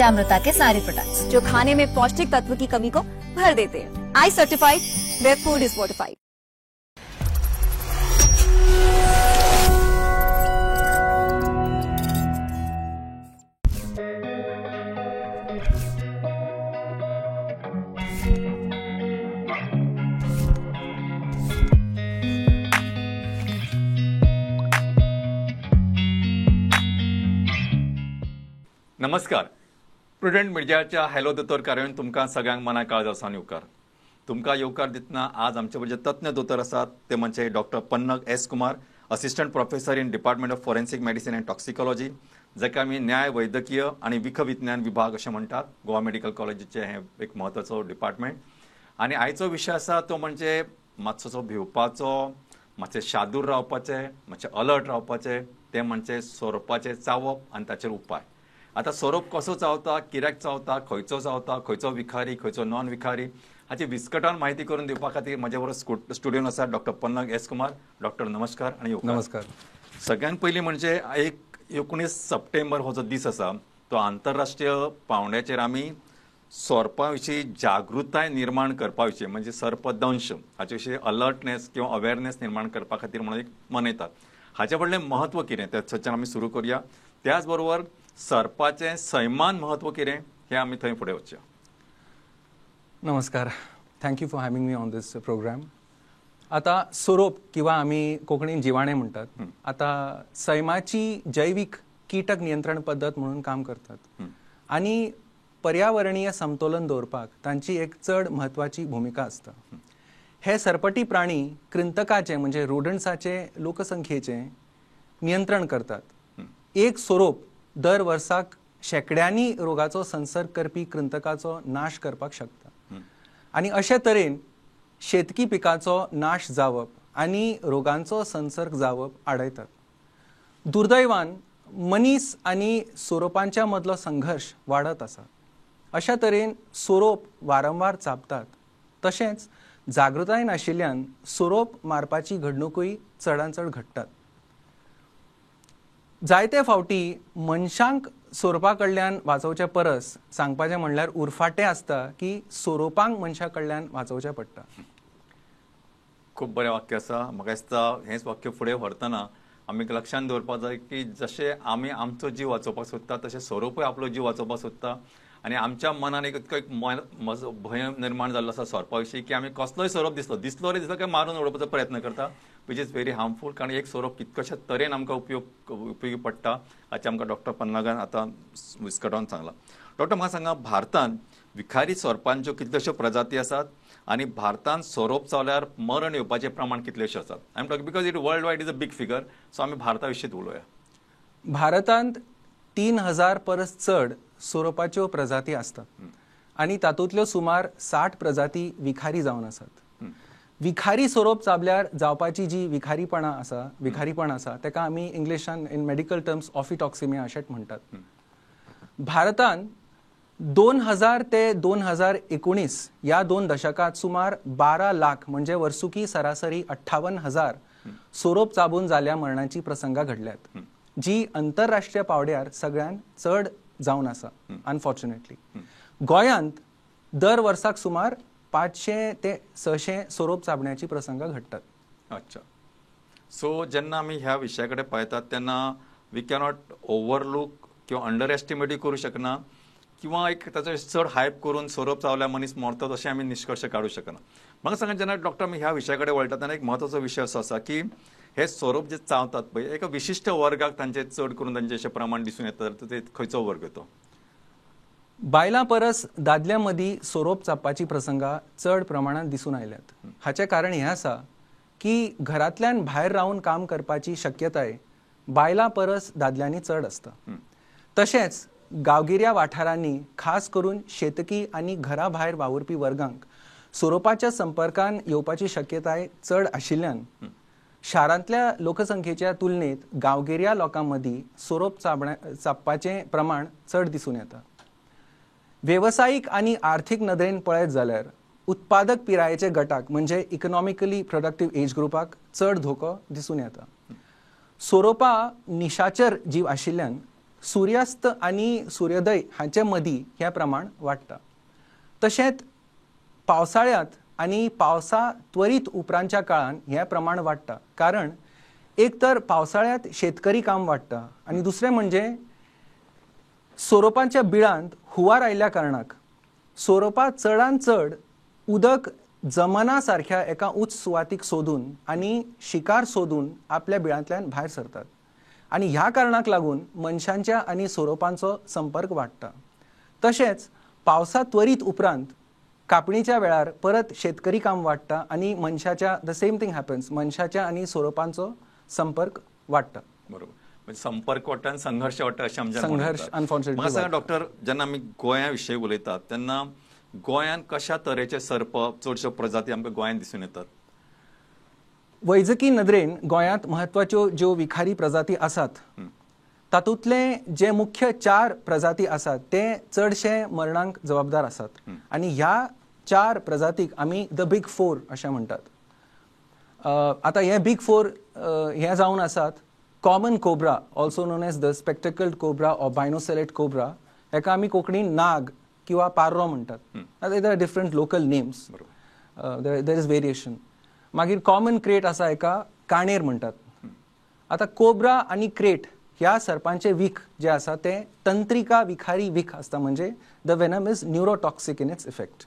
पंचामृता K सारे products जो खाने में पौष्टिक तत्व की कमी को भर देते हैं। I certified where food is fortified. नमस्कार, प्रुडंट मिडियाच्या हॅलो दोतोर कार्यावळीन तुमकां सगळ्यांक मना काळजा सावन येवकार. तुमकां येवकार दितना आज आमचे बरोबर जे तज्ञ दोतोर आसात ते म्हणजे doctor Pannag S Kumar, assistant professor in department of forensic medicine and toxicology, जाका आमी न्याय वैद्यकीय आनी विखविज्ञान विभाग अशें म्हणटात. गोवा मेडिकल कॉलेजीचें हें एक म्हत्वाचो डिपार्टमेंट. आनी आयचो विशय आसा तो म्हणजे मातसो भिवपाचो, मातशें शादूर रावपाचें, मातशें अलर्ट रावपाचें, तें म्हणजे सोरोपाचें चावप आनी ताचेर उपाय. आतां सोरोप कसो चावता, कित्याक चावता, खंयचो चावता, खंयचो विखारी, खंयचो नॉन विखारी, हाची विस्कटान म्हायती करून दिवपा खातीर म्हजे बरोबर स्टुडियोन आसा doctor Pannag S Kumar. Doctor नमस्कार आनी नमस्कार. सगळ्यात पयलीं म्हणजे 19 सप्टेंबर हो जो दीस आसा तो आंतरराष्ट्रीय पावंड्याचेर आमी सोरपा विशीं जागृताय निर्माण करपा विशीं म्हणजे सर्पदंश हाचे विशीं अलर्टनेस किंवा अवेरनेस निर्माण करपा खातीर म्हणून एक मनयतात. हाचे फुडलें म्हत्व कितें तें थंयच्यान आमी सुरू करुया. त्याच बरोबर सर्पाचें सैमान म्हत्व कितें हें आमी थंय फुडें वचया. नमस्कार, thank you for having me on this programme. आतां सोरोप किंवा आमी कोंकणीन जिवाणें म्हणटात, आतां सैमाची जैवीक कीटक नियंत्रण पद्दत म्हणून काम करतात आनी पर्यावरणीय समतोलन दवरपाक तांची एक चड म्हत्वाची भुमिका आसता. हे सरपटी प्राणी कृंतकाचे म्हणजे रोडंट्साचे लोकसंख्येचें नियंत्रण करतात. एक सोरोप दर वर्साक शेंकड्यांनी रोगाचो संसर्ग करपी कृंतकाचो नाश करपाक शकता आनी अशे तरेन शेतकी पिकाचो नाश जावप आनी रोगांचो संसर्ग जावप आडायतात. दुर्दैवान मनीस आनी सोरोपांच्या मदलो संघर्श वाडत आसा. अशा तरेन सोरोप वारंवार चाबतात. तशेंच जागृताय नाशिल्ल्यान सोरोप मारपाची घडणुकूय चडान चड घडटात. जायते फावटी मनशांक सोरोपा कडल्यान वाचोवचे परस सांगपाचें म्हणल्यार उरफाटें आसता की सोरोपांक मनशा कडल्यान वाचोवचें पडटा. खूब बरें वाक्य आसा. म्हाका दिसता हेंच वाक्य फुडें व्हरतना आमी लक्षांत दवरपाक जाय की जशें आमी आमचो जीव वाचोवपाक सोदता तशें सोरोपूय आपलो जीव वाचोवपाक सोदता. आनी आमच्या मनान एक इतको एक म्हजो भंय निर्माण जाल्लो आसा सोरपा विशीं की आमी कसलोय सोरोप दिसलो दिसलो रे दिसलो काय मारून उडोवपाचो प्रयत्न करता, which is very harmful. कारण एक सोरोप कितकशा तरेन आमकां उपयोगी पडटा हाचें आमकां डॉक्टर पन्नागान आतां विस्कटावन सांगलां. डॉक्टर म्हाका सांगा, भारतांत विखारी सोरपांच्यो कितल्योश्यो प्रजाती आसात आनी भारतांत सोरोप चावल्यार मरण येवपाचें प्रमाण कितलेशें आसात? I am talking because it world wide is a big figure, so आमी भारता विशींच उलोवया. भारतांत 3000 परस चड सोरोपाच्यो प्रजाती आसतात आनी तातूंतल्यो सुमार 60 प्रजाती विखारी जावन आसात. विखारी सोरोप चाबल्यार जावपाची जी विखारीपण आसा ताका आमी इंग्लिशान इन मेडिकल टर्म्स ऑफिटॉक्सिमिया अशेंच म्हणटात. भारतांत 2000 ते 2019 ह्या 2 दशकांत सुमार 12 लाख म्हणजे वर्सुकी सरासरी 58,000 सोरोप चाबून जाल्या मरणाची प्रसंगां घडल्यात, जी अंतरराष्ट्रीय पावड्यार सगळ्यांत चड जावन आसा. अनफॉर्च्युनेटली गोंयांत दर वर्साक सुमार 500 ते 600 सोरोप चाबण्याची प्रसंगां घडटात. अच्छा, सो जेन्ना आमी ह्या विशया कडेन पळयतात तेन्ना we cannot overlook किंवा अंडर एस्टिमेटूय करूं शकना किंवा एक ताचो चड हायप करून सोरोप चावल्यार मनीस मरतात अशें आमी निश्कर्श काडूं शकना. म्हाका सांगा, जेन्ना डॉक्टर आमी ह्या विशया कडेन वळटात तेन्ना एक म्हत्वाचो विशय असो आसा की हे सोरोप जे चावतात पळय एका विशिश्ट वर्गाक तांचे चड करून तांचे अशें प्रमाण दिसून येता, ते खंयचो वर्ग तो? बायलां परस दादल्यां मदीं सोरोप चाबपाची प्रसंगां चड प्रमाणांत दिसून आयल्यात. हाचें कारण हें आसा की घरांतल्यान भायर रावन काम करपाची शक्यताय बायलां परस दादल्यांनी चड आसता. तशेंच गांवगिऱ्या वाठारांनी खास करून शेतकी आनी घरा भायर वावुरपी वर्गांक सोरोपाच्या संपर्कान येवपाची शक्यताय चड आशिल्ल्यान शारांतल्या लोकसंख्येच्या तुलनेत गांवगिऱ्या लोकां मदीं सोरोप चाबपाचें प्रमाण चड दिसून येता. वेवसायीक आनी आर्थीक नदरेन पळयत जाल्यार उत्पादक पिरायेचे गटाक म्हणजे इकॉनॉमिकली प्रोडक्टीव एज ग्रुपाक चड धोको दिसून येता. सोरोपा निशाचर जीव आशिल्ल्यान सुर्यास्त आनी सुर्योदय हांचे मदीं हें प्रमाण वाडटा. तशेंच पावसाळ्यांत आनी पावसा त्वरीत उपरांतच्या काळान हें प्रमाण वाडटा, कारण एक तर पावसाळ्यांत शेतकरी काम वाडटा आनी दुसरें म्हणजे सोरोपांच्या बिळांत हुंवार आयिल्ल्या कारणाक सोरोपा चडान चड उदक जमना सारख्या एका उंच सुवातीक सोदून आनी शिकार सोदून आपल्या बिळांतल्यान भायर सरतात आनी ह्या कारणाक लागून मनशांच्या आनी सोरोपांचो संपर्क वाडटा. तशेंच पावसा त्वरीत उपरांत कापणीच्या वेळार परत शेतकरी काम वाडटा आनी मनशाच्या the same thing happens, मनशाच्या आनी सोरोपांचो संपर्क वाडटा. बरोबर, म्हणजे संपर्क वाडटा आनी संघर्श वाडटा अशें आमच्या संघर्श अनफॉर्च्युनेटली. म्हाका सांगा डॉक्टर, जेन्ना आमी गोंया विशयी उलयतात तेन्ना गोंयांत कशा तरेचे सर्प चडश्यो प्रजाती आमकां गोंयांत दिसून येतात? वैजकी नदरेन गोंयांत म्हत्वाच्यो ज्यो विखारी प्रजाती आसात तातूंतले जे मुख्य 4 प्रजाती आसात ते चडशे मरणांक जबाबदार आसात आनी ह्या 4 प्रजातीक आमी the big 4 अशें म्हणटात. आतां हे बीग 4 हे जावन आसात common cobra, also known as the spectacled cobra or binocellate cobra, हेका आमी कोंकणीन नाग किंवा पार्रो म्हणटात. There are different local names, there is variation. मागीर कॉमन क्रेट आसा, हेका काणेर म्हणटात. आतां कोब्रा आनी क्रेट ह्या सर्पांचे विख जे आसा ते तंत्रिका विखारी विख आसता, म्हणजे the venom is neurotoxic in its effect.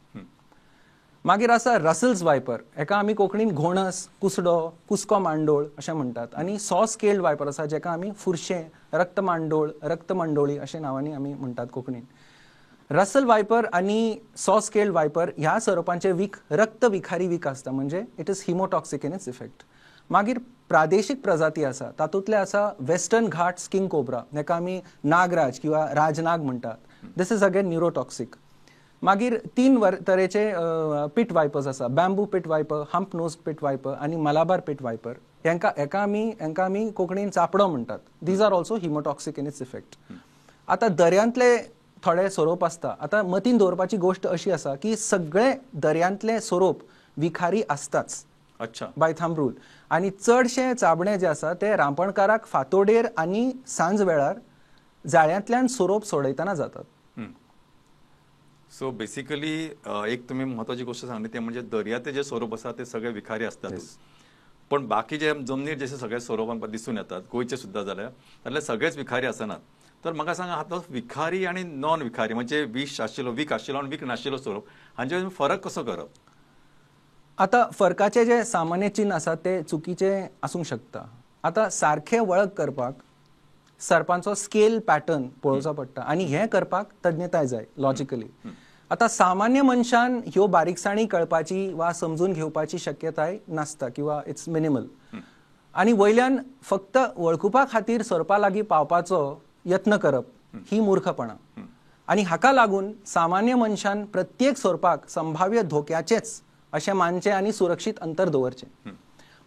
मागीर आसा रसल्स वायपर, हेका आमी कोंकणीन घोणस, कुसडो, कुसको मांडोळ अशें म्हणटात. आनी सॉ स्केल्ड वायपर आसा जेका आमी फुरशें, रक्तमांडोळ, रक्तमांडोळी अशें नांवांनी आमी म्हणटात कोंकणीन. रसल वायपर आनी सॉ स्केल्ड वायपर ह्या सोरोपांचे विख रक्त विखारी विख आसता, म्हणजे it is hemotoxic in its effect. मागीर प्रादेशीक प्रजाती आसा तातूंतले आसा वेस्टर्न घाट्स किंग कोब्रा, हेका आमी नागराज किंवा राजनाग म्हणटात. This is again neurotoxic. मागीर 3 तरेचे पिट वायपर्स आसा, bamboo pit viper, hump nose pit viper आनी मलाबार पिट वायपर. हेका आमी कोंकणीन चापडो म्हणटात. These are also hemotoxic in its effect. आतां दर्यांतले थोडे सोरोप आसता. आतां मतीन दवरपाची गोश्ट अशी आसा की सगळे दर्यांतले सोरोप विखारी आसताच, अच्छा, बाय थंब रूल. आनी चडशे चाबणे जे आसा ते रांपणकाराक फांतोडेर आनी सांज वेळार जाळ्यांतल्यान सोरोप सोडयतना जातात. सो बेसिकली एक तुमी म्हत्वाची गोष्ट सांगली ते म्हणजे दर्याचे जे सोरोप आसा ते सगळे विखारी असतात, पण बाकी जे जमनीर जसे सगळे सोरोप आमकां दिसून येतात गोंयचे सुद्दां जाल्यार तातले सगळेच विखारी आसनात. तर म्हाका सांगा, हातूंत विखारी आनी नॉन विखारी म्हणजे विष आशिल्लो, वीख आशिल्लो आनी वीख नाशिल्लो सोरोप हांचे फरक कसो करप? आतां फरकाचे जे सामान्य चिन्ह आसा ते चुकीचे आसूंक शकता. आतां सारखे वळख करपाक सर्पांचो स्केल पॅटर्न पळोवचो पडटा आनी हें करपाक तज्ञताय जाय लॉजिकली. आतां सामान्य मनशान ह्यो बारीकसाणी कळपाची वा समजून घेवपाची शक्यताय नासता किंवा it's minimal. आनी वयल्यान फक्त वळखुपा खातीर सोरपा लागीं पावपाचो यत्न करप ही मूर्खपणा आनी हाका लागून सामान्य मनशान प्रत्येक सोरपाक संभाव्य धोक्याचेच अशें मानचें आनी सुरक्षीत अंतर दवरचें.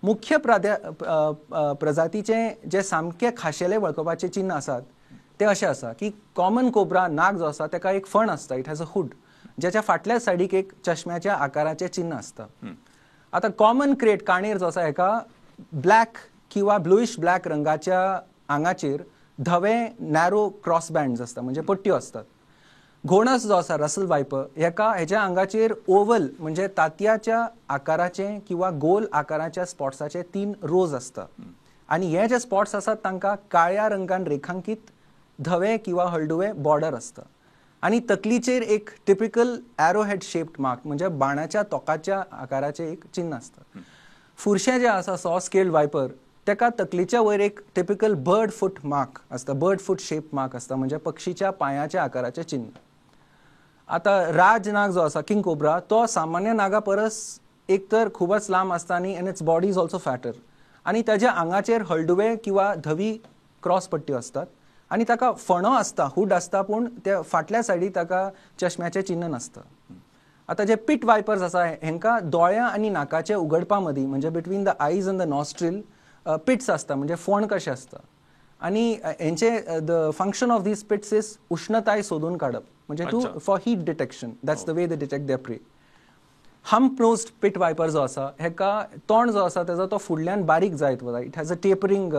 मुख्य प्रजातीचे जे सामके खाशेले वळखुपाचे चिन्ह आसात ते अशें आसा की कॉमन कोब्रा नाग जो आसा तेका एक फण आसता, it has a hood, ज्याच्या फाटल्या सायडीक एक चश्म्याच्या आकाराचें चिन्ह आसता. आतां कॉमन क्रेट काणेर जो आसा हेका ब्लॅक किंवा ब्लुइश ब्लॅक रंगाच्या आंगाचेर धवे नॅरो क्रॉस बँड्स आसता, म्हणजे पट्ट्यो आसतात. घोणस जो आसा रसल वायपर हेका हेज्या आंगाचेर ओवल म्हणजे तांतयाच्या आकाराचे किंवा गोल आकाराच्या स्पॉट्साचे 3 रोज आसता आनी हे जे स्पॉट्स आसात तांकां काळ्या रंगान रेखांकीत धवे किंवा हळडुवे बॉर्डर आसता आनी तकलीचेर एक टिपिकल एरोहेड शेप्ड मार्क म्हणजे बाणाच्या तोकाच्या आकाराचे एक चिन्ह आसता. फुरशें जें आसा सॉ स्केल्ड वायपर तेका तकलीच्या वयर एक टिपिकल बर्ड फूट मार्क आसता, बर्ड फूट शेप मार्क आसता, म्हणजे पक्षीच्या पांयाच्या आकाराचें चिन्ह. आतां राजनाग जो आसा किंग कोब्रा तो सामान्य नागा परस एक तर खूबच लांब आसता आनी and its body is also fatter आनी ताज्या आंगाचेर हळडुवे किंवा धवी क्रॉस पट्ट्यो आसतात आनी ताका फणो आसता, हूड आसता, पूण त्या फाटल्या सायडी ताका चश्म्याचें चिन्ह नासता. आतां जे पिट वायपर्स आसा हेंकां दोळ्या आनी नाकाचे उगडपा मदीं म्हणजे between the eyes and the nostril pits आसता, म्हणजे फोण कशें आसता आनी हेंचे the function of these pits is उश्णताय सोदून काडप, म्हणजे to for heat detection, that's the way they detect their prey. Hump nosed pit viper जो आसा हेका तोंड जो आसा तेजो तो फुडल्यान बारीक जायत वता. It has a tapering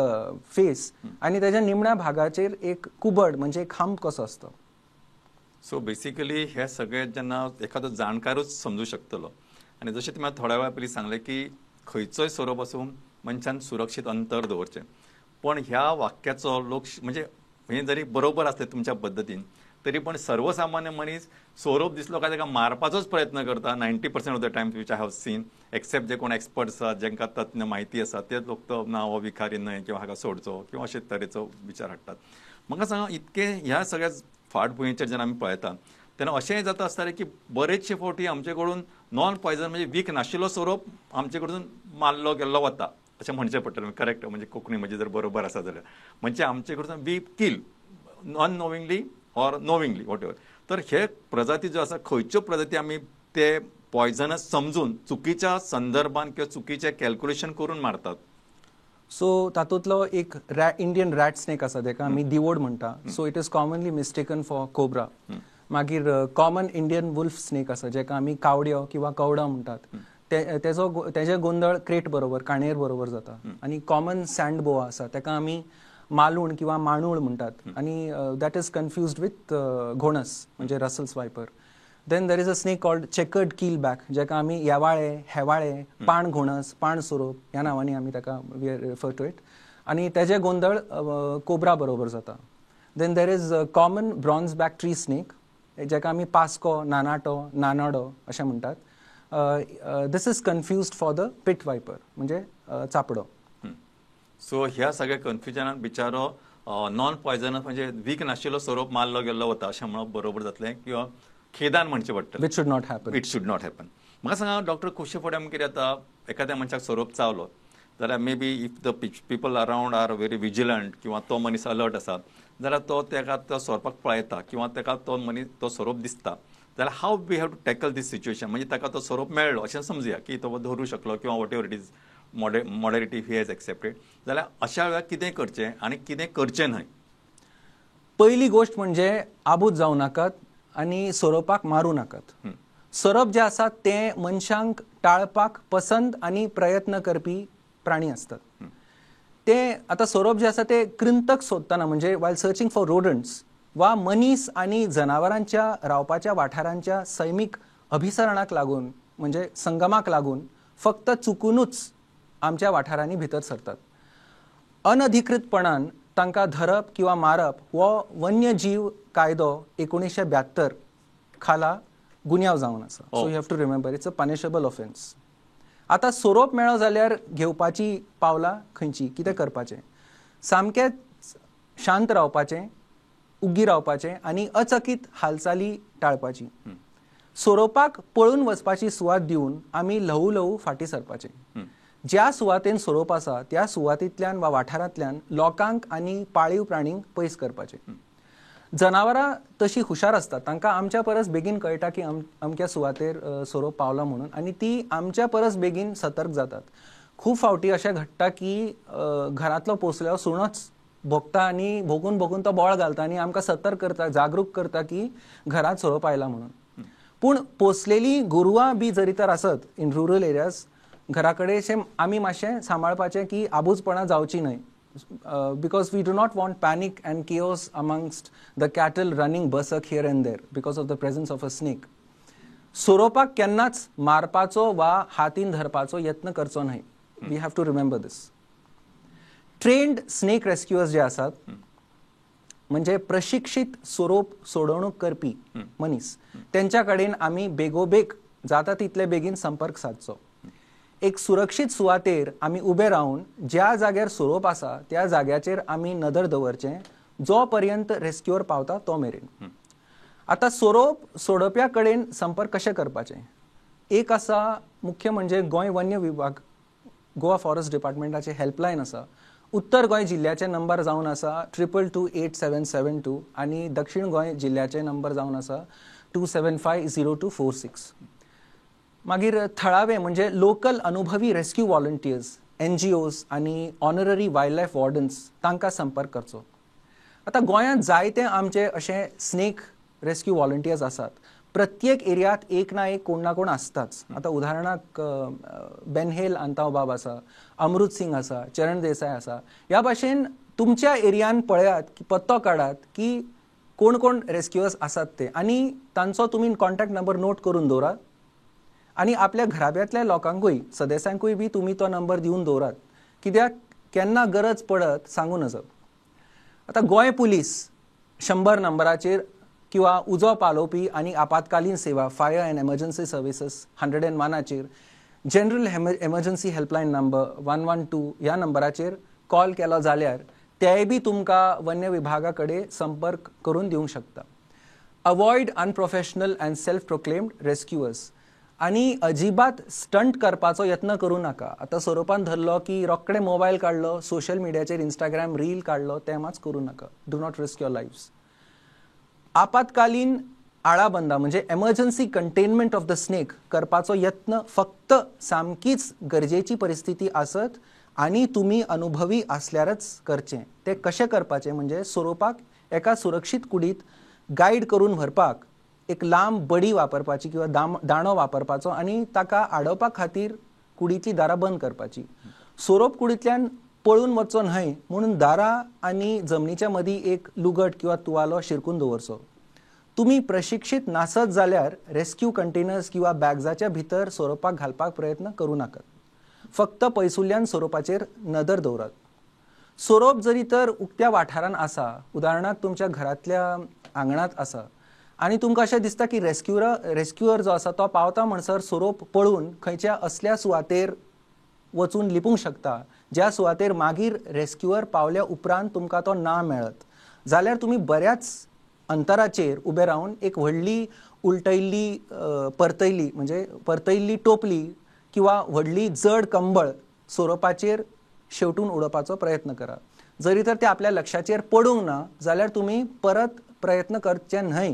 face आनी तेज्या निमण्या भागाचेर एक कुबड म्हणजे एक हम्प कसो आसता. सो बेसिकली हे सगळे जेन्ना एखादो जाणकारूच समजू शकतलो. आनी जशें तुमी थोड्या वेळा पयलीं सांगलें की खंयचोय सोरोप आसूं मनशान सुरक्षीत अंतर दवरचें, पण ह्या वाक्याचो लोक म्हणजे हे जरी बरोबर आसले तुमच्या पद्दतीन तरी पण सर्वसामान्य मनीस सोरोप दिसलो काय ताका मारपाचोच प्रयत्न करता 90% of the times which I have seen, except जे कोण एक्सपर्ट्स आसात जांकां तज्ञ म्हायती आसा ते लोक तो ना हो विखारी न्हय किंवा हाका सोडचो किंवा अशे तरेचो विचार हाडटात. म्हाका सांगा, इतके ह्या सगळ्या फाटभुंयेचेर जेन्ना आमी पळयता तेन्ना अशेंय जाता आसतलें की बरेचशे फावटी आमचे कडून नॉन पॉयझन म्हणजे वीख नाशिल्लो सोरोप आमचे कडून मारलो गेल्लो वता अशें म्हणचें पडटलें. करेक्ट म्हणजे कोंकणी म्हणजे जर बरोबर आसा जाल्यार म्हणजे आमचे कडसून we kill unknowingly or knowingly whatever. तर हे प्रजाती ज्यो आसा खंयच्यो प्रजाती आमी ते पॉयझनस समजून चुकीच्या संदर्भान किंवा चुकीचें कॅल्क्युलेशन करून मारतात. सो तातूंतलो एक इंडियन रॅट स्नेक आसा तेका आमी दिवोड म्हणटा. So it is commonly mistaken for cobra. मागीर कॉमन इंडियन वुल्फ स्नेक आसा जेका आमी कावड्यो किंवा कवडो म्हणटात. तेजे गोंदळ क्रेट बरोबर काणयेर बरोबर जाता. आनी कॉमन सँड बोआ आसा तेका आमी मालूण किंवा माणूळ म्हणटात आनी that is confused with घोणस म्हणजे Russell's viper. Then there is a snake called checkered keel back जेका आमी येवाळे, हेवाळे, पाण घोणस, पाण सोरोप ह्या नांवांनी आमी ताका we refer to it. आनी तेजे गोंदळ कोब्रा बरोबर जाता. Then there is common bronze back tree snake जेका आमी पास्को, नानाटो, नानाडो अशें म्हणटात. This is confused for the pit viper म्हणजे चापडो. सो ह्या सगळ्या कन्फ्युजनान बिचारो नॉन पॉयझनस म्हणजे वीख नाशिल्लो सोरोप मारलो गेल्लो वता अशें म्हणप बरोबर जातलें किंवा खेदान म्हणचें पडटलें. It should not happen. It should not happen. म्हाका सांगा डॉक्टर, खुबशे फावटी आमकां कितें जाता एखाद्या मनशाक सोरोप चावलो जाल्यार may be if the people around are very vigilant किंवा तो मनीस अलर्ट आसा जाल्यार तो तेका त्या सोरोपाक पळयता किंवा तेका तो मनीस तो सोरोप दिसता जाल्यार how we have to tackle this situation. म्हणजे ताका तो सोरोप मेळ्ळो अशें समजुया की तो धरूं शकलो किंवा whatever it is moderate he has accepted, जाल्यार अशा वेळार कितें करचें आनी कितें करचें न्हय? पयली गोश्ट म्हणजे आबूज जावं नाकात आनी सोरोपाक मारूं नाकात. सोरोप जे आसा ते मनशांक टाळपाक पसंत आनी प्रयत्न करपी प्राणी आसतात. ते आतां सोरोप जे आसा ते कृंतक सोदतना म्हणजे वायल सर्चिंग फॉर रोडंट्स वा मनीस आनी जनावरांच्या रावपाच्या वाठारांच्या सैमीक अभिसरणाक लागून म्हणजे संगमाक लागून फक्त चुकुनूच आमच्या वाठारांनी भितर सरतात. अनधिकृतपणान तांकां धरप किंवा मारप हो वन्यजीव कायदो 1972 खाला गुन्यांव जावन आसा. So you have to remember it's a punishable offence. आतां सोरोप मेळ्ळो जाल्यार घेवपाची पावलां खंयची, कितें करपाचें? सामकें शांत रावपाचें, उग्गी रावपाचें आनी अचकीत हालचाली टाळपाची. सोरोपाक पळून वचपाची सुवात दिवन आमी ल्हवू ल्हवू फाटीं सरपाचें. ज्या सुवातेन सोरोप आसा त्या सुवातींतल्यान वा वाठारांतल्यान लोकांक आनी पाळीव प्राणींक पयस करपाचें. जनावरां तशी हुशार आसतात, तांकां आमच्या परस बेगीन कळटा की अमक्या सुवातेर सोरोप पावला म्हणून आनी ती आमच्या परस बेगीन सतर्क जातात. खूब फावटी अशें घडटा की घरांतलो पोसलेलो सुणोच भोगता आनी भोगून भोगून तो बोळ घालता आनी आमकां सतर्क करता, जागरूक करता की घरांत सोरोप आयला म्हणून. पूण पोसलेली गोरवां बी जरी तर आसत इन रुरल एरियाज घरा कडेन आमी मातशें सांबाळपाचें की आबूजपणां जावची न्हय. Because we do not want panic and chaos amongst the cattle running berserk here and there because of the presence of a snake. सोरोपाक केन्नाच मारपाचो वा हातीन धरपाचो यत्न करचो न्हय. We have to remember this. Trained snake rescuers जे आसात म्हणजे प्रशिक्षीत सोरोप सोडवणूक करपी मनीस तेंच्या कडेन आमी बेगोबेग जाता तितले बेगीन संपर्क सादचो. एक सुरक्षीत सुवातेर आमी उबे रावन ज्या जाग्यार सोरोप आसा त्या जाग्याचेर आमी नदर दवरचें जो पर्यंत रेस्क्युअर पावता तो मेरेन. आतां सोरोप सोडोवप्या कडेन संपर्क कशें करपाचें? एक आसा मुख्य म्हणजे गोंय वन्य विभाग, गोवा फॉरेस्ट डिपार्टमेंटाचे हेल्पलायन आसा. उत्तर गोंय जिल्ल्याचे नंबर जावन आसा 2228772 आनी दक्षिण गोंय जिल्ल्याचे नंबर जावन आसा 2750246. मागीर थळावे म्हणजे लोकल अनुभवी रेस्क्यू वॉलंटियर्स, NGOs आनी ऑनररी वायल्ड लायफ वॉर्डन्स तांकां संपर्क करचो. आतां गोंयांत जायते आमचे अशे स्नेक रेस्क्यू वॉलंटियर्स आसात, प्रत्येक एरियात एक ना एक कोण ना कोण आसताच. आतां उदाहरणाक बेनहेल आंताव बाब आसा, अमृत सिंग आसा, चरण देसाय आसा. ह्या भाशेन तुमच्या एरियान पळयात की पत्तो काडात की कोण कोण रेस्क्युअर्स आसात ते आनी तांचो तुमी कॉन्टॅक्ट नंबर नोट करून दवरात आनी आपल्या घराब्यांतल्या लोकांकूय सदस्यांकूय बी तुमी तो नंबर दिवन दवरात, कित्याक केन्ना गरज पडत सांगू नजो. आतां गोंय पुलीस 100 नंबराचेर किंवा उजो पालोवपी आनी आपत्कालीन सेवा फायर अँड एमर्जन्सी सर्विसीस 101चेर, जनरल एमर्जन्सी हेल्पलायन नंबर 112 ह्या नंबराचेर कॉल केलो जाल्यार तेय बी तुमकां वन्य विभागा कडेन संपर्क करून दिवंक शकता. Avoid unprofessional and self proclaimed rescuers आनी अजिबात स्टंट करपाचो यत्न करूं नाका. आतां सोरोपान धरलो की रोखडे मोबायल काडलो, सोशल मिडियाचेर इंस्टाग्राम रील काडलो, तें मात करूं नाका. Do not risk your lives. आपत्कालीन आळाबंदा म्हणजे emergency containment of the snake करपाचो यत्न फक्त सामकीच गरजेची परिस्थिती आसत आनी तुमी अनुभवी आसल्यारच करचें. तें कशें करपाचें म्हणजे सोरोपाक एका सुरक्षीत कुडीत गायड करून व्हरपाक एक लांब बडी वापरपाची किंवा दांडो वापरपाचो आनी ताका आडोवपा खातीर कुडीची दारां बंद करपाची. सोरोप कुडींतल्यान पळून वचचो न्हय म्हणून दारां आनी जमनीच्या मदीं एक लुगट किंवा तुवालो शिरकून दवरचो. तुमी प्रशिक्षीत नासत जाल्यार रेस्क्यू कंटेनर्स किंवा बॅग्साच्या भितर सोरोपाक घालपाक प्रयत्न करूं नाकात. फक्त पयसुल्ल्यान सोरोपाचेर नदर दवरात. सोरोप जरी तर उक्त्या वाठारान आसा, उदाहरणाक तुमच्या घरांतल्या आंगणांत आसा आनी तुमकां अशें दिसता की रेस्क्युअर जो आसा तो पावता म्हणसर सोरोप पळून खंयच्या असल्या सुवातेर वचून लिपूंक शकता ज्या सुवातेर मागीर रेस्क्युअर पावल्या उपरांत तुमकां तो ना मेळत जाल्यार तुमी बऱ्याच अंतराचेर उबे रावन एक व्हडली उलटयल्ली परतयल्ली म्हणजे परतयल्ली टोपली किंवा व्हडली जड कंबळ सोरोपाचेर शेवटून उडोवपाचो प्रयत्न करा. जरी तर ते आपल्या लक्षाचेर पडूंक ना जाल्यार तुमी परत प्रयत्न करचे न्हय,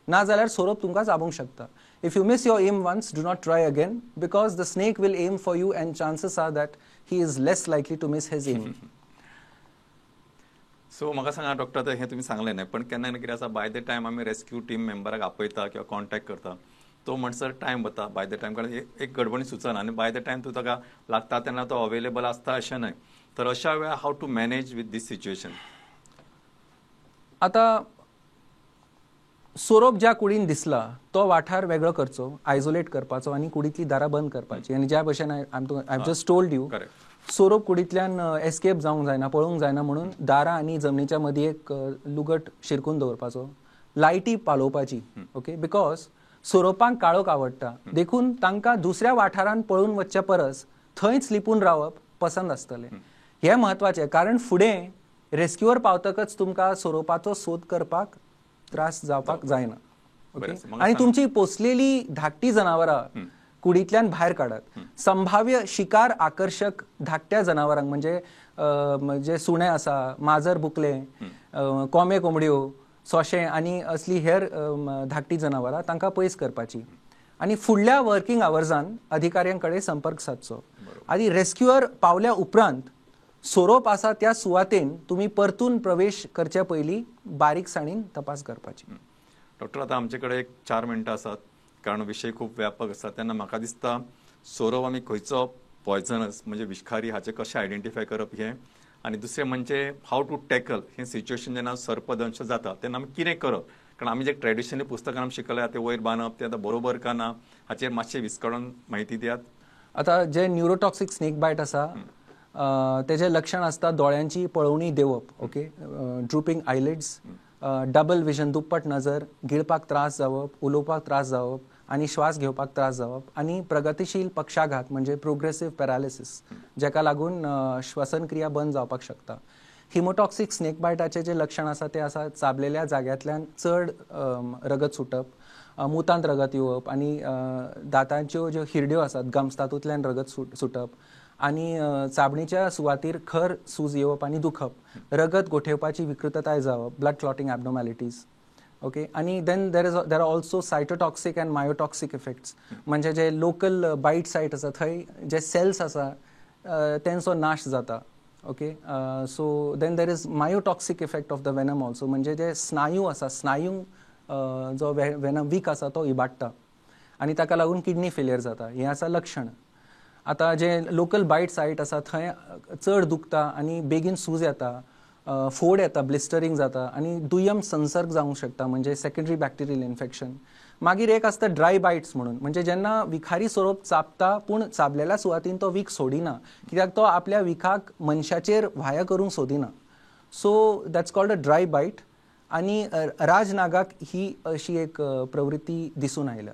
ना जाल्यार सोरोप तुमकां चाबूंक शकता. If you miss your aim once, do not try again because the snake will aim for you and chances are that he is less likely to miss his aim. So म्हाका सांगा डॉक्टर, आतां हें तुमी सांगलें न्हय, पण केन्ना कितें आसा बाय the time आमी रेस्क्यू टीम मेंबराक आपयता किंवा कॉन्टॅक्ट करता तो म्हणसर टायम वता बाय the time, कारण एक गडबडी सुचना आनी बाय the time तूं ताका लागता तेन्ना तो अवेलेबल आसता अशें न्हय. तर अशा वेळार how to manage with this situation? आतां सोरोप ज्या कुडीन दिसला तो वाठार वेगळो करचो, आयसोलेट करपाचो आनी कुडींतली दारां बंद करपाची. आनी ज्या भशेन I just told you, सोरोप कुडींतल्यान एस्केप जावंक जायना, पळोवंक जायना म्हणून दारां आनी जमनीच्या मदीं एक लुगट शिरकून दवरपाचो, लायटी पालोवपाची. ओके, because सोरोपांक काळोख आवडटा देखून तांकां दुसऱ्या वाठारान पळून वचच्या परस थंयच लिपून रावप पसंत आसतलें. हें म्हत्वाचें, कारण फुडें रेस्क्युअर पावतकच तुमकां सोरोपाचो सोद करपाक त्रास जावपाक जायना. आनी तुमची पोसलेली धाकटी जनावरां कुडींतल्यान भायर काडात. संभाव्य शिकार आकर्शक धाकट्या जनावरांक म्हणजे जे सुणे आसा, माजर बुकले, कोंबे कोंबड्यो, सोशे आनी असली हेर धाकटी जनावरां तांकां पयस करपाची आनी फुडल्या वर्किंग आवर्सान अधिकाऱ्यां कडेन संपर्क सादचो. आनी रेस्क्युअर पावल्या उपरांत सोरोप आसा त्या सुवातेन तुमी परतून प्रवेश करचे पयलीं बारीकसाणीन तपास करपाची. डॉक्टर, आतां आमचे कडेन एक 4 मिनटां आसात, कारण विशय खूब व्यापक आसा. तेन्ना म्हाका दिसता सोरोप आमी खंयचो पॉयझनस म्हणजे विषखारी हाचें कशें आयडेंटिफाय करप हें, आनी दुसरें म्हणजे how to tackle हें सिच्युएशन जेन्ना सर्पदंश जाता तेन्ना आमी कितें करप, कारण आमी जे ट्रेडिशनली पुस्तकान आमी शिकल्या ते वयर बांदप तें आतां बरोबर का ना हाचेर मातशें विस्कळून म्हायती दियात. आतां जे न्युरोटॉक्सिक स्नेक बायट आसा तेजें लक्षण आसता दोळ्यांची पळोवणी देंवप, okay, drooping eyelids, double vision, दुप्पट नजर, गिळपाक त्रास जावप, उलोवपाक त्रास जावप आनी श्वास घेवपाक त्रास जावप, आनी प्रगतिशील पक्षाघात म्हणजे प्रोग्रेसीव पॅरालिसीस जेका लागून श्वसनक्रिया बंद जावपाक शकता. हिमोटॉक्सिक स्नेक बायटाचें जें लक्षण आसा तें आसा चाबलेल्या जाग्यांतल्यान चड रगत सुटप, मुतांत रगत येवप आनी दातांच्यो ज्यो हिरड्यो आसात गम्स तातूंतल्यान रगत सुटप आनी चाबणीच्या सुवातीर खर सूज येवप आनी दुखप, रगत गोठेवपाची विकृतताय जावप, ब्लड क्लॉटिंग एबनॉर्मॅलिटीज. ओके, आनी then there are also cytotoxic and myotoxic effects म्हणजे जे लोकल बायट सायट आसा थंय जे सेल्स आसा तेंचो नाश जाता. Okay, so then there is myotoxic effect of the venom also म्हणजे जे स्नायू आसा स्नायू जो वेनम वीक आसा तो इबाडटा आनी ताका लागून किडनी फेलियर जाता. हें आसा लक्षण. आतां जे लोकल बायट सायट आसा थंय चड दुखता आनी बेगीन सूज येता, फोड येता, ब्लिस्टरींग जाता आनी दुय्यम संसर्ग जावंक शकता, म्हणजे सेकंडरी बॅक्टेरियल इन्फेक्शन. मागीर एक आसता ड्राय बायट्स म्हणून, म्हणजे जेन्ना विखारी सोरोप चाबता पूण चाबलेल्या सुवातीन तो वीख सोडिना, कित्याक तो आपल्या विखाक मनशाचेर व्हाया करूंक सोदिना. So that's called a dry bite. आनी राजनागाक ही अशी एक प्रवृत्ती दिसून आयल्या.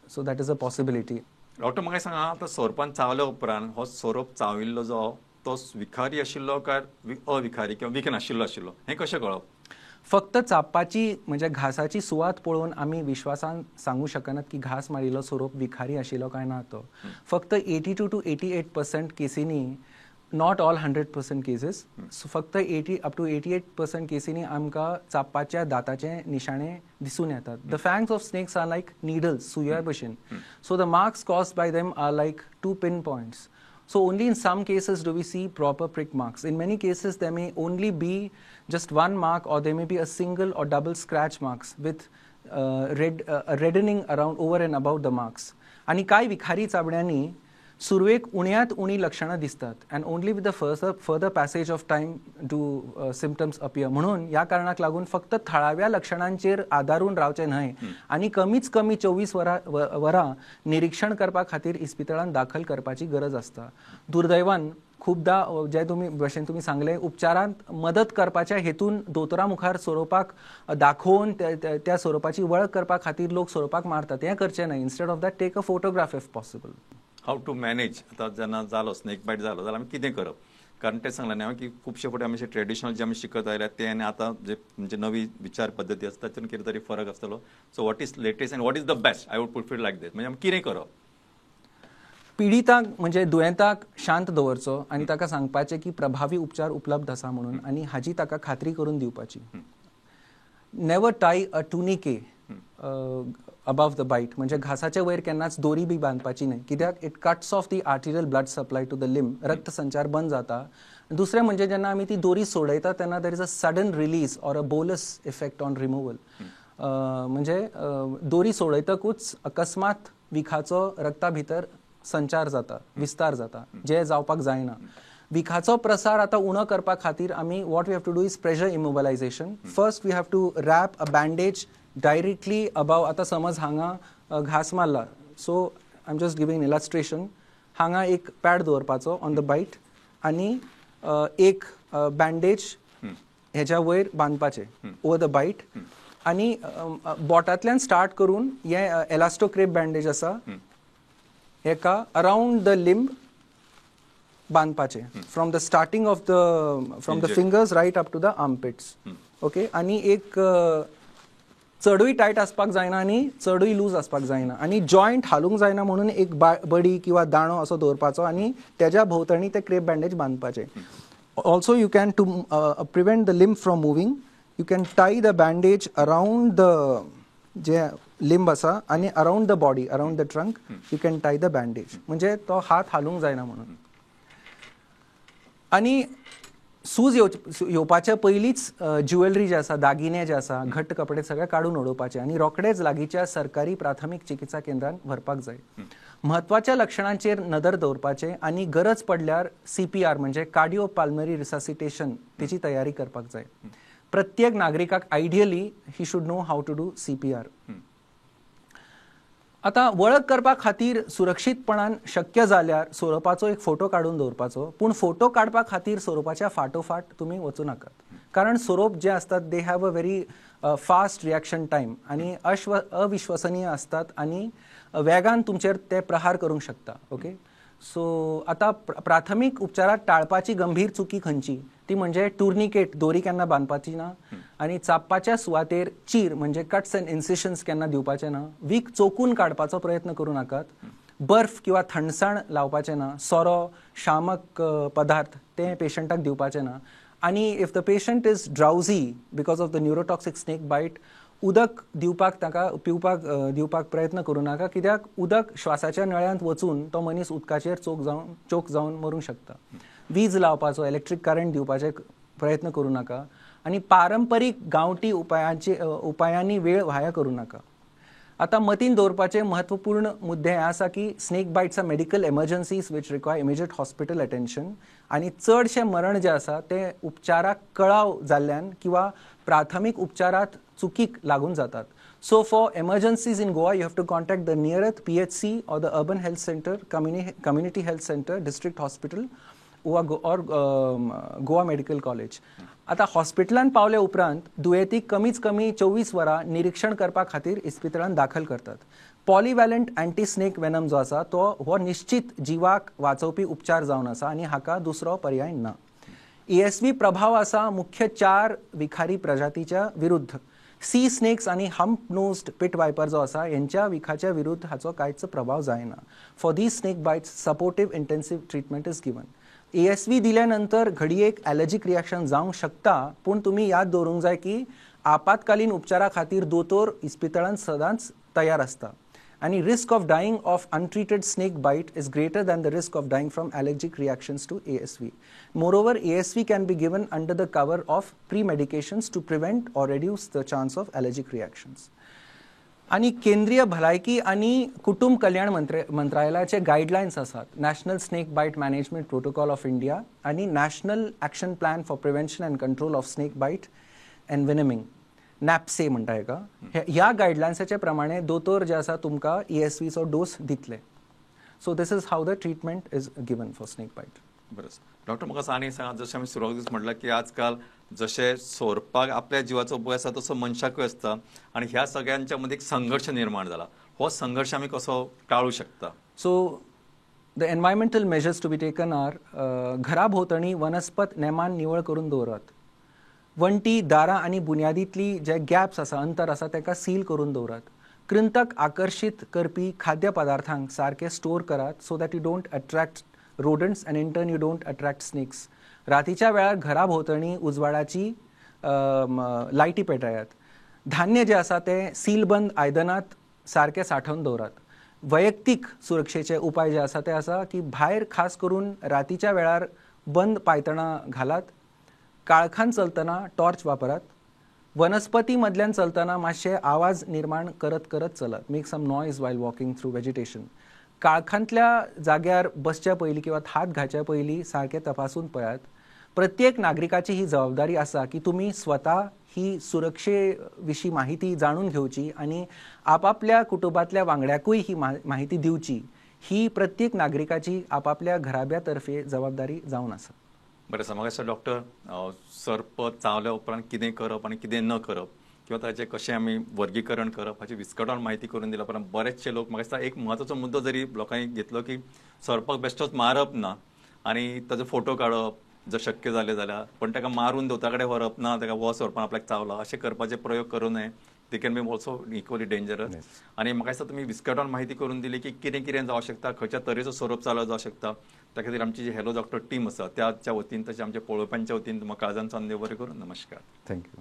So that is a possibility. Doctor म्हाका सांगा, आतां सोरपान चावल्या उपरांत हो सोरोप चाविल्लो जो तो विखारी आशिल्लो काय अविखारी किंवा विख नाशिल्लो आशिल्लो हें कशें कळप? फक्त चाबपाची म्हणजे घासाची सुवात पळोवन आमी विश्वासान सांगू शकनात की घास मारिल्लो सोरोप विखारी आशिल्लो काय ना तो. फक्त 82 to 88% केसींनी, not all 100% cases, फक्त 80 अप टू 88% केसींनी आमकां चाबपाच्या दाताचे निशाणे दिसून येतात. The fangs of snakes are like needles, सुया भशेन. So the marks caused by them are like 2 pin points. So only in some cases do we see proper prick marks. In many cases there may only be just one mark, or there may be a single or double scratch marks with reddening around over and about the marks. आनी कांय विखारी चाबड्यांनी सुरवेक उण्यांत उणी लक्षणां दिसतात and only with the further passage of time do symptoms appear. म्हणून ह्या कारणाक लागून फक्त थळाव्या लक्षणांचेर आदारून रावचें न्हय आनी कमीच कमी 24 वरां निरीक्षण करपा खातीर इस्पितळांत दाखल करपाची गरज आसता. दुर्दैवान खूपदा जे तुमी भशेन तुमी सांगलें, उपचारांत मदत करपाच्या हेतून दोतोरा मुखार सोरोपाक दाखोवन त्या सोरोपाची वळख करपा खातीर लोक सोरोपाक मारतात. हें करचें न्हय. Instead of that take a photograph if possible. How to manage? आतां जेन्ना जालो स्नेक बायट जालो जाल्यार आमी कितें करप? कारण तें सांगलें न्ही हांवें की खुबशे फावटी आमी ट्रेडिशनल जे आमी शिकत आयल्या ते आनी आतां जे म्हणजे नवी विचार पद्दती आसता तातूंत कितें तरी फरक आसतलो. So what is latest and what is the best? I would put it like this. म्हणजे आमी कितें करप? पिडिताक म्हणजे दुयेंताक शांत दवरचो आनी ताका सांगपाचें की प्रभावी उपचार उपलब्ध आसा म्हणून आनी हाजी ताका खात्री करून दिवपाची. Never tie a tourniquet above the bite, म्हणजे घासाच्या वयर केन्नाच दोरी बी बांदपाची न्हय, कित्याक it cuts off the arterial blood supply to the limb, रक्तसंचार बंद जाता. दुसरें म्हणजे जेन्ना आमी ती दोरी सोडयता तेन्ना there is a sudden release or a bolus effect on removal, म्हणजे दोरी सोडयतकूच अकस्मात विखाचो रक्ता भितर संचार जाता, विस्तार जाता, जे जावपाक जायना. विखाचो प्रसार आतां उणो करपा खातीर आमी what we have to do is pressure immobilization. First we have to wrap a bandage directly above. आतां समज हांगा घास मारला, so I am just giving illustration, हांगा एक पॅड दवरपाचो ऑन the bite आनी एक बँडेज हेज्या वयर बांदपाचें ओवर the bite आनी बोटांतल्यान स्टार्ट करून हें एलास्टोक्रेप बँडेज आसा हेका around the limb बांदपाचें, from the starting of the from the fingers right up to the armpits. Okay, आनी एक चडूय टायट आसपाक जायना आनी चडूय लूज आसपाक जायना आनी जॉयंट हालूंक जायना म्हणून एक बडी किंवा दाणो असो दवरपाचो आनी तेज्या भोंवतणी ते क्रेप बँडेज बांदपाचें. Also you can to prevent the limb from moving, you can tie the bandage around the J limb आसा आनी around the body, around the trunk you can tie the bandage, म्हणजे तो हात हालूंक जायना म्हणून. आनी सूज येवपाच्या पयलींच ज्युवेलरी जे आसा, दागिने जे आसा, घट्ट कपडे सगळे काडून उडोवपाचे आनी रोखडेच लागींच्या सरकारी प्राथमीक चिकित्सा केंद्रांत व्हरपाक जाय. म्हत्वाच्या लक्षणांचेर नदर दवरपाचें आनी गरज पडल्यार CPR म्हणजे कार्डियो पाल्मरी रिससिटेशन तेची तयारी करपाक जाय. प्रत्येक नागरिकाक ideally he should know how to do CPR. आतां वळख करपा खातीर सुरक्षीतपणान शक्य जाल्यार सोरोपाचो एक फोटो काडून दवरपाचो, पूण फोटो काडपा खातीर सोरोपाच्या फाटोफाट तुमी वचूं नाकात, कारण सोरोप जे आसतात they have a very fast reaction time आनी अविश्वसनीय आसतात आनी वेगान तुमचेर ते प्रहार करूंक शकता. ओके, सो आतां प्राथमीक उपचारात टाळपाची गंभीर चुकी खंयची ती म्हणजे टुर्निकेट दोरी केन्ना बांदपाची ना आनी चाबपाच्या सुवातेर चीर म्हणजे कट्स अँड इन्सिशन्स केन्ना दिवपाचे ना, वीख चोखून काडपाचो प्रयत्न करूं नाकात, बर्फ किंवा थंडसाण लावपाचें ना, सोरो शामक पदार्थ ते पेशंटाक दिवपाचें ना आनी if the patient is drowsy because of the neurotoxic snake bite उदक दिवपाक ताका पिवपाक दिवपाक प्रयत्न करूं नाका, कित्याक उदक श्वासाच्या नळ्यांत वचून तो मनीस उदकाचेर चोक जावन मरूंक शकता. वीज लावपाचो, इलेक्ट्रीक करंट दिवपाचे प्रयत्न करूं नाका आनी पारंपरीक गांवठी उपायांचे उपायांनी वेळ वाया करूं नाका. आतां मतीन दवरपाचे महत्वपूर्ण मुद्दे हे आसा की snake bites are medical emergencies which require immediate hospital attention आनी चडशें मरण जें आसा तें उपचाराक कळाव जाल्ल्यान किंवा प्राथमीक उपचारात चुकीक लागून जातात. So for emergencies in Goa, you have to contact the nearest PHC or the urban health center, community health center, district hospital or Goa Medical College. आता हॉस्पिटलान पावल्या उपरांत दुयेंतीक कमीच कमी 24 वरां निरीक्षण करपा खातीर इस्पितळान दाखल करतात. पॉलिव्हॅलंट अँटी स्नेक वेनम जो आसा तो हो निश्चित जिवाक वाचोवपी उपचार जावन आसा आनी हाका दुसरो पर्याय ना. ASV प्रभाव आसा मुख्य 4 विखारी प्रजातीच्या विरुद्ध. सी स्नेक्स आनी हम्प नोज्ड पिट वायपर जो आसा हेंच्या विखाच्या विरुद्ध हाचो कांयच प्रभाव जायना. For these snake bites supportive intensive treatment is given. ASV दिल्या नंतर घडयेक ॲलर्जीक रिएक्शन जावंक शकता, पूण तुमी याद दवरूंक जाय की आपत्कालीन उपचारा खातीर दोतोर इस्पितळान सदांच तयार आसता आनी risk of dying of untreated snake bite is greater than the risk of dying from allergic reactions to ASV. Moreover, ASV can be given under the cover of pre-medications to prevent or reduce the chance of allergic reactions. आनी केंद्रीय भलायकी आनी कुटुंब कल्याण मंत्रालयाचे guidelines आसात, national snake bite management protocol of India आनी national action plan for prevention and control of snake bite and envenoming, NAPSE म्हणटा हेका. ह्या गायडलायन्साचे प्रमाणे दोतोर जे आसा तुमकां ASVचो डोस दितले. So this is how the treatment is given for snake bite. बरें डॉक्टर, म्हाका आनी सांगा, जशें आमी सुरवातीक म्हटलां की आजकाल जशें सोरपाक आपल्या जिवाचो भंय आसा तसो मनशाकूय आसता आनी ह्या सगळ्यांच्या मदीं एक संघर्श निर्माण जाला, हो संघर्श आमी कसो टाळू शकता? So the environmental measures to be taken are, घरा भोंवतणी वनस्पत नेमान निवळ करून दवरात. वण्टी, दारां आनी बुन्यादींतली जे गॅप्स आसा, अंतर आसा ताका सील करून दवरात. कृंतक आकर्शीत करपी खाद्य पदार्थांक सारके स्टोर करात so that you don't attract rodents and in turn you don't attract snakes. रातीच्या वेळार घरा भोंवतणी उजवाडाची लायटी पेटयात. धान्य जे आसा तें सीलबंद आयदनांत सारकें सांठोवन दवरात. वैयक्तीक सुरक्षेचे उपाय जे आसा ते आसा की भायर खास करून रातीच्या वेळार बंद पायतणां घालात. काळखान चलतना टॉर्च वापरात. वनस्पती मदल्यान चलतना मातशे आवाज निर्माण करत करत चलात. Make some noise while walking through vegetation. काळखांतल्या जाग्यार बसच्या पयलीं किंवा हात घालच्या पयलीं सारकें तपासून पळयात. प्रत्येक नागरिकाची ही जबाबदारी आसा की तुमी स्वता ही सुरक्षे विशीं माहिती जाणून घेवची आनी आपापल्या कुटुंबांतल्या वांगड्याकूय ही माहिती दिवची. ही प्रत्येक नागरिकाची आपापल्या घराब्या तर्फे जबाबदारी जावन आसा. बरें आसा. म्हाका दिसता डॉक्टर, सर्प चावल्या उपरांत कितें करप आनी कितें न करप किंवा ताचें कशें आमी वर्गीकरण करप हाची विस्कटावन म्हायती करून दिल्या उपरांत बरेचशे लोक, म्हाका दिसता एक म्हत्वाचो मुद्दो जरी लोकांनी घेतलो की सर्पाक बेश्टोच मारप ना आनी ताजो फोटो काडप जर शक्य जालें जाल्यार, पण ताका मारून दोतोरा कडेन व्हरप ना, ताका हो सोरपान आपल्याक चावला अशें करपाचे प्रयोग करूं नये. They can be also equally dangerous. आनी म्हाका दिसता तुमी विस्कटावन म्हायती करून दिली की कितें कितें जावं शकता, खंयच्या तरेचो सोरोप चालू जावं शकता. त्या खातीर आमची जी हॅलो डॉक्टर टीम आसा त्याच्या वतीन तशें आमच्या पळोवप्यांच्या वतीन तुमकां काळजान सावन देव बरें करूं. नमस्कार. Thank you.